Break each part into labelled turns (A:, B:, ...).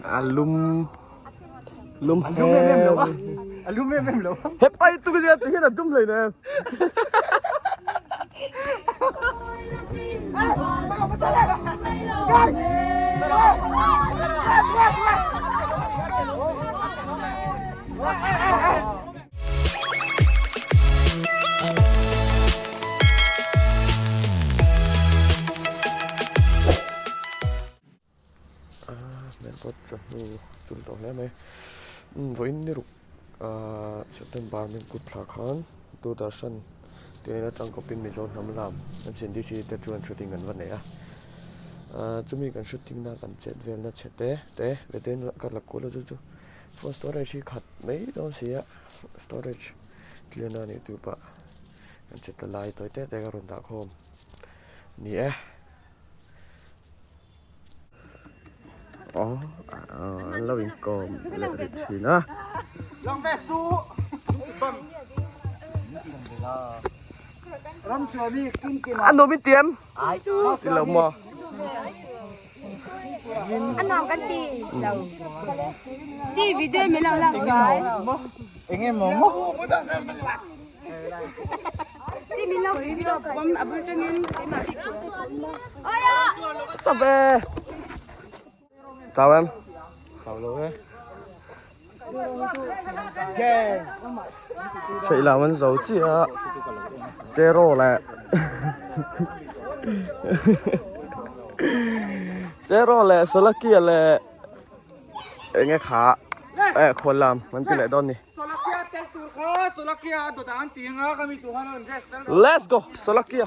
A: A lum lum
B: A lum em em lo a. A lum em em lo a.
A: He pai tu zia ti hian a dum hlei nem. Hmel pawh chawhnu chul tawh hle mai vawiin ni ruk ahh September min kut thla khan Doordarshan tih nen atang kawpin Mizo hnam lam MCNDC te chuan shooting an va nei a ahh chumi kan shooting na kan chet velna chhe te te vetein ka la kual a chu chu phone storage hi khat mai dawn si a storage clear na nih tur pah kan chet ta lai tawi te te ka rawn dah khawm ni e. Aw an lo inkawm leh rih thin a. A nuam in tiam ti lo maw?
C: A nuam kan ti lo. Ti video min lo lak kai.
B: Enge maw maw?
A: Save Chào em
B: Chào lo e
A: Chạy làm ăn giấu chị ạ Chê rô lẹ Chê rô lẹ số là kia lẹ Enge kha Eh khual lam an ti leh dawn ni Let's go Solakia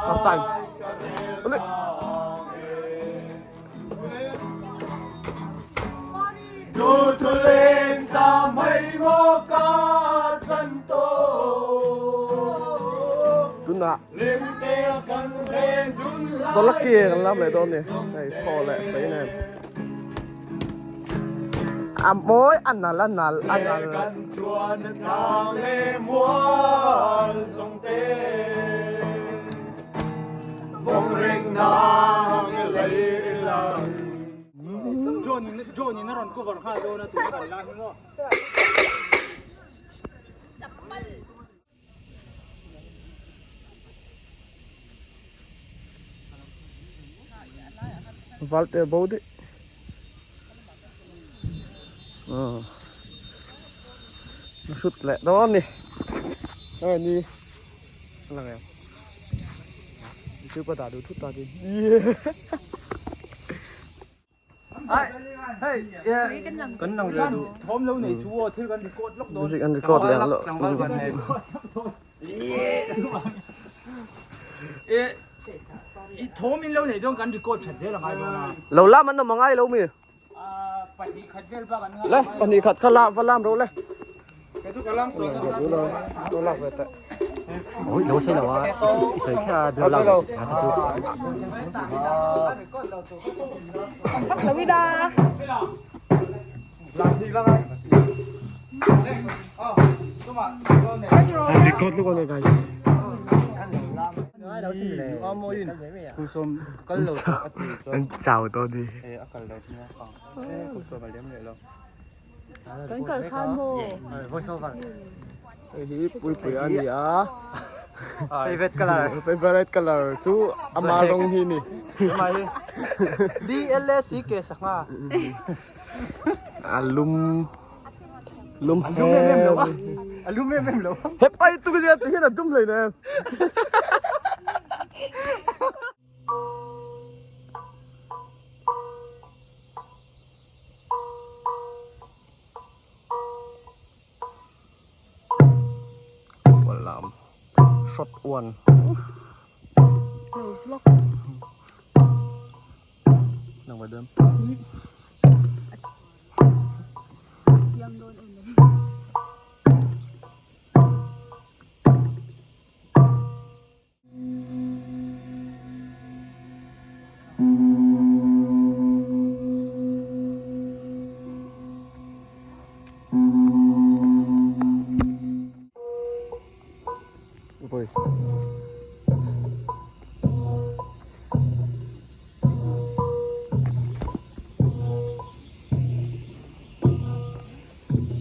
A: Half time. Tunah Sawlaki kan lam leh dawn ni hei thaw leh fei nen a mawi a nal a nal a nal.
B: John in a rawn cover nghal dawn a tuna kan la hi maw.
A: Valte bo dih. Hrut leh dawn ni. Hei ni. A lang em? Chu ka dah duh thut ta din.
B: Kan lang ve duh. Thawm lo nei chu aw thil kan record lawk dawn.
A: Music an record leh ang lo.
B: I thawm in lo nei chuan kan record that zel a ngai dawn a.
A: Lo lam an awm a ngai lo mi.
B: Pahnih khat vel bak an ngai.
A: Le pahnih khat kha la va lam ro le.
D: Ôi, lâu sai lo a, i sawi kher a, biro lak a tha chu.
A: Record lu ko guys. An chau to đi.
C: Kan kal khan maw?
A: Hei hi puipui a ni a.
D: Favorite color.
A: Favorite color chu ama rawng hi ni.
B: B L A C K sangha.
A: A lum lum
B: A lum em em lo a. A lum em em lo a.
A: He pai tu zia ti hian a dum hlei nem. Lam shot one.
C: Lo vlog.
A: Nang vai dem.
C: Chiang dawn em mai.
A: Boy.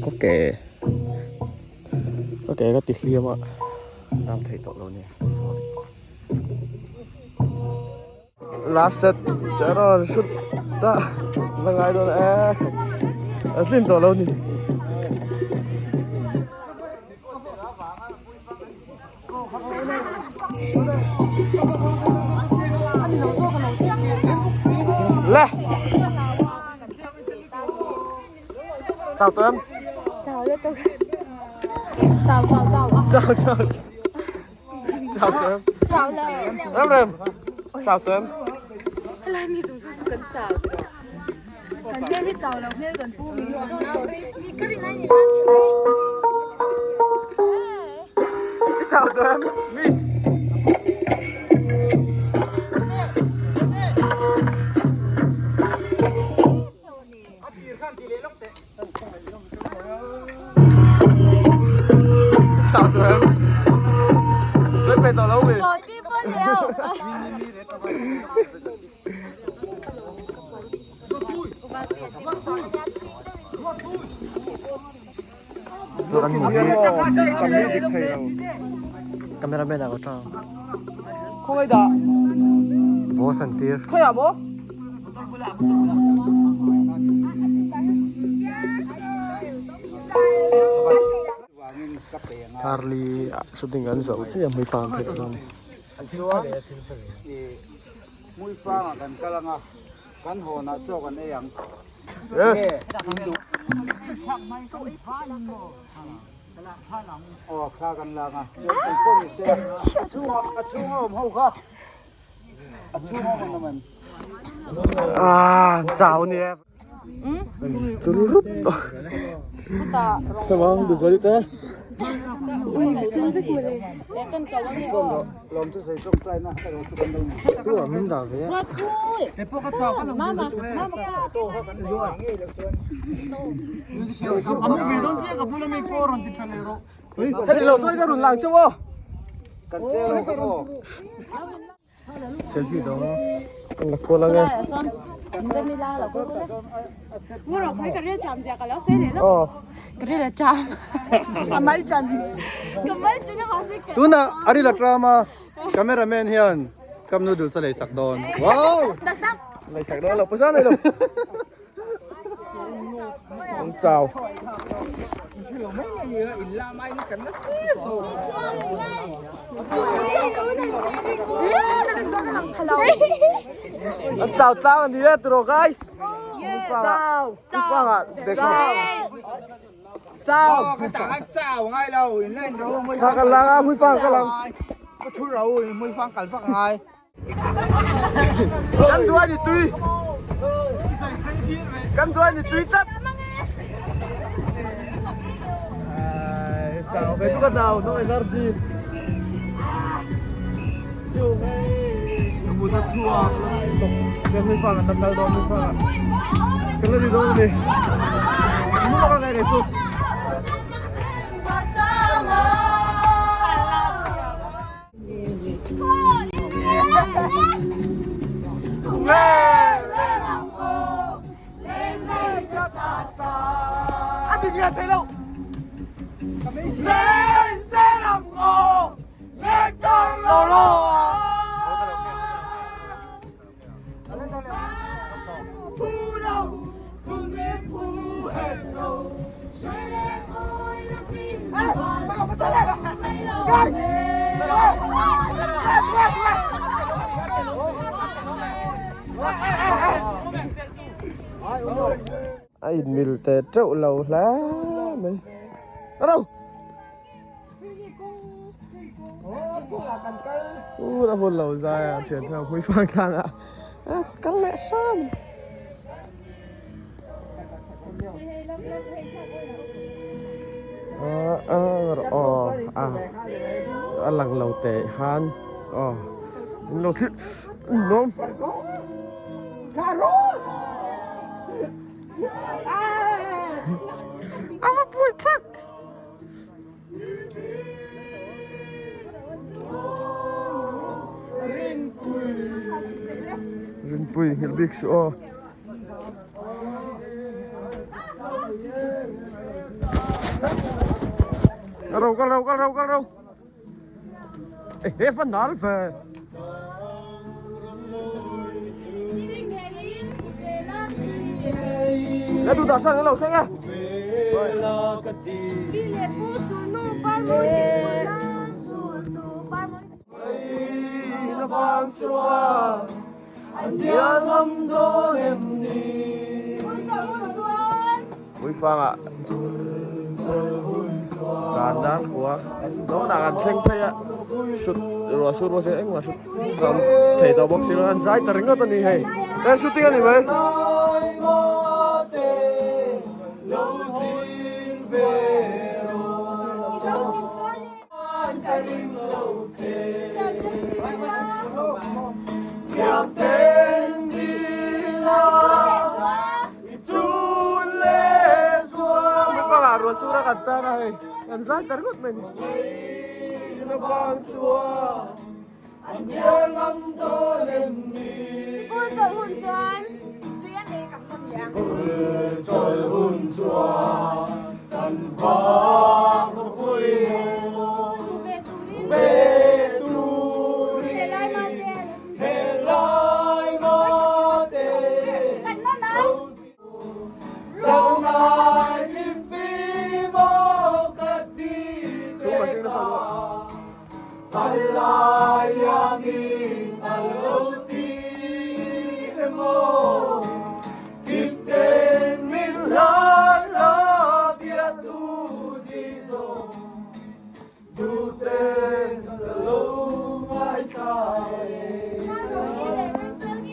A: Ka ke ka ke ka ti hliam a ram thei tawh lo nia sorry. Last set cherawn shoot ta la ngai dawn e a hlim tawh lo ni. Le. Chào tụi em.
C: Chào cho tôi. Chào chào chào.
A: Chào chào. Chào tụi em.
C: Chào lời.
A: Rem rem. Chào tụi em.
C: Lai mi zung zung chu kan chào. Kan hmel hi chau lo hmel kan pu mi.
A: Chào tụi em. Miss. Chào tụi em. Sếp về tàu lâu rồi.
D: Kan hmuh hi
A: Cameraman ah ka tang.
B: Khawngaih dah.
D: Boss an tir.
B: Khawiah maw?
A: Carly ah shooting an zo chiah hmui fang theih dawn a ni.
B: Chuan hmui fang ah kan kal anga kan hawn ah chaw kan ei ang.
A: Yes.
B: Aw thla kan lak a chuan kan pawh ni se a chhungah a chhunga awm ho kha a chhunga awm an awm em?
A: Ah chau ni e. Chul rup tawh. Hema du zuali te. Hei lo sawi ka run lang chauh aw. Selfie dawng a la kual ang e. Aw.
E: Tunah Arila Trama cameraman hian cup noodles a leisak dawn. Wow!
A: Leisak dawn lo pawisa nei lo. An chau. An chau tlang a ni e tiraw guys. Chau. Chau. Thla kan lang a hmuifang ka lang. Kan duai ni tui. Kan duai ni tui tlat. Chào cái chú con nào nó energy. Mùi ta chua. Cái hmui fang a kal dawn hmui fang a. Kan la ni dawn a ni. Mu lawk a ngai nei chu. A inmil teh teuh lo hle mai a lo u a hun lo zai a thian theuh pui fang tlang a a kal leh hram a a aw a a lang lo teh han aw in lo thlir nuam.
C: thlak.
A: Rinpui nghilh bik suh aw. Kal ro kal ro kal ro kal ro. He fan nal ve. Ka du dah sang lo thleng a. Uifanga zan dar kua dawnah kan thleng phei a shoot ruah sur bawk se engmah shoot tam thei tawh bawk si lo an zai ta ringawt a ni hei kan shooting a ni mai. Mipangah ruah sur a kan tan a hei kan zai ta ringawt mai a ni.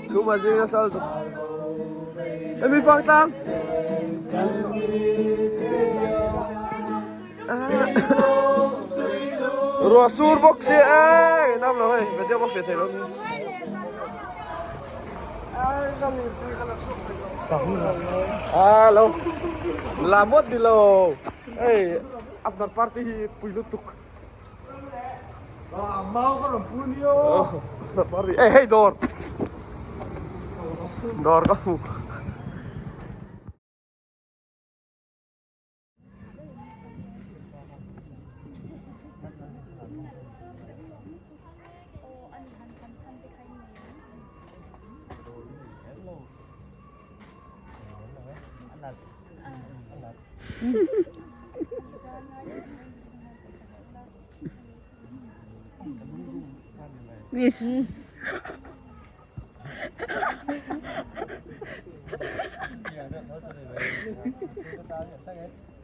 A: Chhuma zing a sal tuk. Emi fang tlang. Ruah sur bawk si e nam lo hei video bawk fi thei lo ni. À lo làm mất đi lo. Ê after party hi pui lutuk.
E: Mau ka rawn pu ni aw.
A: After party. Ê hei dawr. Dawr ka hmu.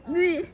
C: Nui.